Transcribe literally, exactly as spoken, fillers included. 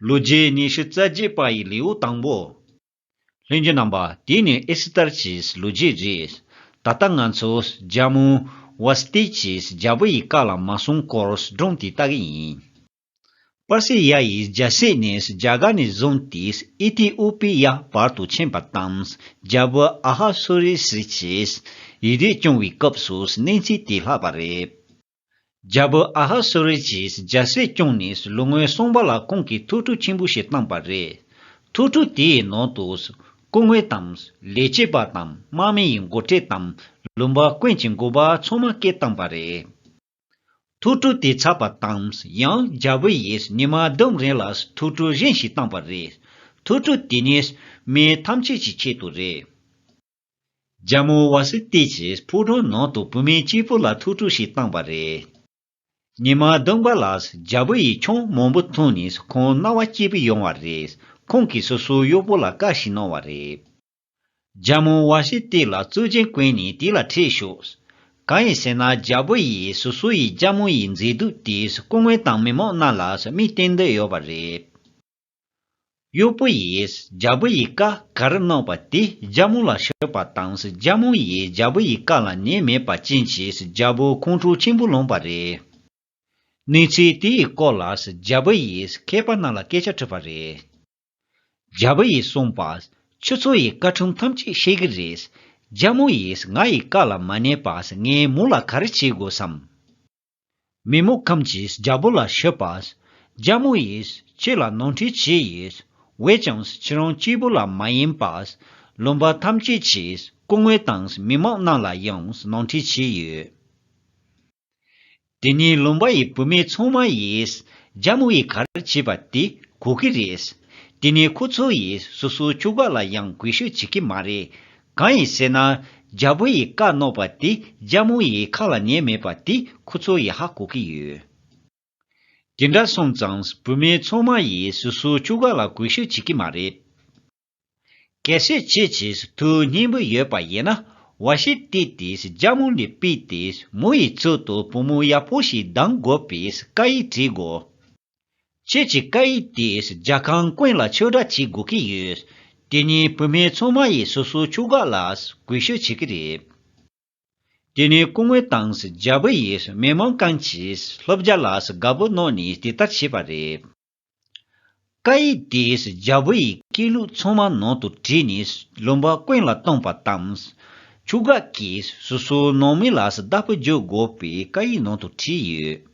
ལོ་རྒྱུས་ཉི་ཤུ་རྩ་བརྒྱད་པ་ཡི་ལེའུ་དང་པོ། ལྷན་རྒྱས་རྣམ་པ། དེ་ནི་ཨེ་སི་ཐར་གྱི་ལོ་རྒྱུས་རེད། ད་ལྟ་ང་ཚོ་རྒྱལ་མོ་ཝཱ་སི་ཏི་གྱིས་རྒྱལ་པོ་ཡི་བཀའ་ལ་མ་སྲུང་སྐོར་སྒྲུང་དེ་ལྟ་གི་ཡིན། པར་སི་ཡ་ཡི་རྒྱལ་སྲིད་ནས་རྒྱ་གར་ནས་བཟུང་སྟེ་ཨི་ཐི་ཨོ་པི་ཡ་བར་དུ་ཕྱིན་པ་དང་། རྒྱལ་པོ་ཨ་ཧ་སུ་རི་སི་གྱིས་ཡི་དྭགས་སྐྱོང་བའི་སྐབས་སུ་གནས་ཚུལ་དེ་ལྷག་པ་རེད། རྒྱལ་པོ་ཨ་ཧ་སུ་རི་གྱིས་རྒྱལ་སྲིད་སྐྱོང་ནས་ལོ་ངོ་གསུམ་པ་ལ་ཁོང་གིས་ཐུགས་སྤྲོ་ཆེན་པོ་ཞིག་བཏང་པ་རེད། ཐུགས་སྤྲོ་དེའི་ནང་དུ་སྐུ་ངོ་དང་ལས་བྱེད་པ་དང་དམག་མི་ཡི་འགོ་ཁྲིད་དང་ལུང་པ་ཀུན་གྱི་འགོ་པ་ཚང་མ་སྐད་བཏང་པ་རེད། ཐུགས་སྤྲོ་དེ་ཚར་བ་དང་ཡང་རྒྱལ་པོ་ཡིས་ཉི་མ་བདུན་རིང་ལ་ཐུགས་སྤྲོ་གཞན་ཞིག་བཏང་པ་རེད། ཐུགས་སྤྲོ་དེ་ནི་མི་ཐམས་ཅད་ཀྱི་ཆེད་དུ་རེད། རྒྱལ་མོ་ཝཱ་སི་ཏི་གྱིས་ཕོ་བྲང་ནང་དུ་བུད་མེད་གཅིག་པུ་ལ་ཐུགས་སྤྲོ་ཞིག་བཏང་པ་རེད། ཉི་མ་བདུན་པ་ལ་རྒྱལ་པོ་ཡིས་ཆང་མང་པོ་འཐུང་ནས་ཁོང་སྣང་བ་སྐྱིད་པོ་ཡོང་བ་རེད། ཁོང་གིས་སོ་སོའི་གཡོག་པོ་ལ་བཀའ་ཞིག་གནང་བ་རེད། རྒྱལ་མོ་ཝཱ་སི་ཏི་ལ་གཙུག་རྒྱན་བཀོན་ནས་དེ་ལ་ཁྲིད་ཤོག་གང་ཡིན་ཟེར་ན་རྒྱལ་པོ་ཡིས་སོ་སོ་ཡི་རྒྱལ་མོ་ཡི་མཛེས་སྡུག་དེས་སྐུ་ངོ་དང་མི་མང་རྣམས་ལ་མིག་བསྟན་འདོད་ཡོད་པ་རེད། གཡོག་པོ་ཡིས་རྒྱལ་པོ་ཡི་བཀའ་ག་རེ་གནང་བ་དེ་རྒྱལ་མོ་ལ་ཞུས་པ་དང་། རྒྱལ་མོ་ཡིས་རྒྱལ་པོ་ཡི་བཀའ་ལ་ཉན་མེད་པ་ཅན་གྱིས་རྒྱལ་པོ་ཁོང་ཁྲོ་ཆེན་པོ་ལངས་པ་རེད། གནས་ཚུལ་དེའི་སྐོར་ལ་རྒྱལ་པོ་ཡིས་མཁས་པ་རྣམས་ལ་སྐད་ཆ་དྲིས་པ་རེད། རྒྱལ་པོ་ཡིས་གསུངས་པ། ཁྱོད་ཚོ་ཡི་བཀའ་ཁྲིམས་ཐམས་ཅད་ཤེས་ཀྱི་རེད། རྒྱལ་མོ་ཡིས་ང་ཡི་བཀའ་ལ་མ་ཉན་པ་ངས་མོ་ལ་ག་རེ་བྱེད་དགོས་སམ། མི་མང་ཁམས་ཀྱིས་རྒྱལ་པོ་ལ་ཞུས་པ། རྒྱལ་མོ་ཡིས་ཁྱེད་ལ་ནོར་འཁྲུལ་བྱས་ཡོད། འོན་ཀྱང་ཁྱེད་རང་གཅིག་པུ་ལ་མ་ཡིན་པར། ལུང་པ་ཐམས་ཅད་ཀྱི་སྐུ་ངོ་དང་མི་མང་རྣམས་ལ་ཡང་ནོར་འཁྲུལ་བྱས་ཡོད། དེ་ནས་ལུང་པ་ཡི་བུད་མེད་ཚང་མ་ཡིས་རྒྱལ་མོ་ཡིས་ག་རེ་བྱས་པ་དེ་གོ་གི་རེད། དེ་ནས་ཁོ་ཚོ་ཡིས་སོ་སོའི་ཕྱུགས་འགག་ལ་ཡང་གུས་ཞབས་བྱེད་ཀྱི་མ་རེད། གང་ཡིན་ཟེར་ན། རྒྱལ་པོ་ཡིས་བཀའ་གནང་བ་དེ་རྒྱལ་མོ་ཡི་ཁ་ལ་ཉན་མེད་པ་དེ་ཁོ་ཚོ་ཡིས་ཧ་གོ་གི་ཡོད། དེ་འདྲ་སོང་ཙང་བུད་མེད་ཚང་མ་ཡིས་སོ་སོའི་ཕྱུགས་འགག་ལ་གུས་ཞབས་བྱེད་ཀྱི་མ་རེད། གལ་སྲིད་ཁྱེད་ཀྱིས་ཐུགས་མཉེས་པོ་ཡོད་པ་ཡིན་ན། ཝ་ཤི་ཏི་དེས་རྒྱལ་མོ་ལ་ཕུལ་ཏེ་མོ་ཡི་ཚུལ་དུ་བུ་མོ་ཡག་པོ་ཞིག་གདམ་དགོས་པའི་བཀའ་ཡིག་བྲིས་དགོས། ཁྱེད་ཀྱི་བཀའ་ཡིག་དེས་རྒྱལ་ཁང་ཀུན་ལ་ཁྱབ་བསྒྲགས་བྱེད་དགོས་ཀྱི་ཡོད། དེ་ནས་བུད་མེད་ཚང་མ་ཡིས་སོ་སོའི་ཕྱུགས་འགག་ལ་གུས་ཞབས་བྱེད་ཀྱི་རེད། དེ་ནས་སྐུ་ངོ་དང་རྒྱལ་པོ་ཡིས་མི་མང་ཀུན་གྱིས་ལྷོ་རྒྱ་ལ་དགའ་པོ་གནང་ནས་དེ་ལྟར་བྱས་པ་རེད། བཀའ་ཡིག་དེས་རྒྱལ་པོ་ཡི་སྐད་ལུགས་ཚང་མ་ནང་དུ་བྲིས་ནས་ལུང་པ་ཀུན་ལ་བཏང་པ་དང་། ཕྱུགས་འགག་གིས་སོ་སོའི་ནང་མི་ལ་བདག་པོ་རྒྱག་དགོས་པའི་བཀའ་ཡིག་ནང་དུ་བྲིས་ཡོད།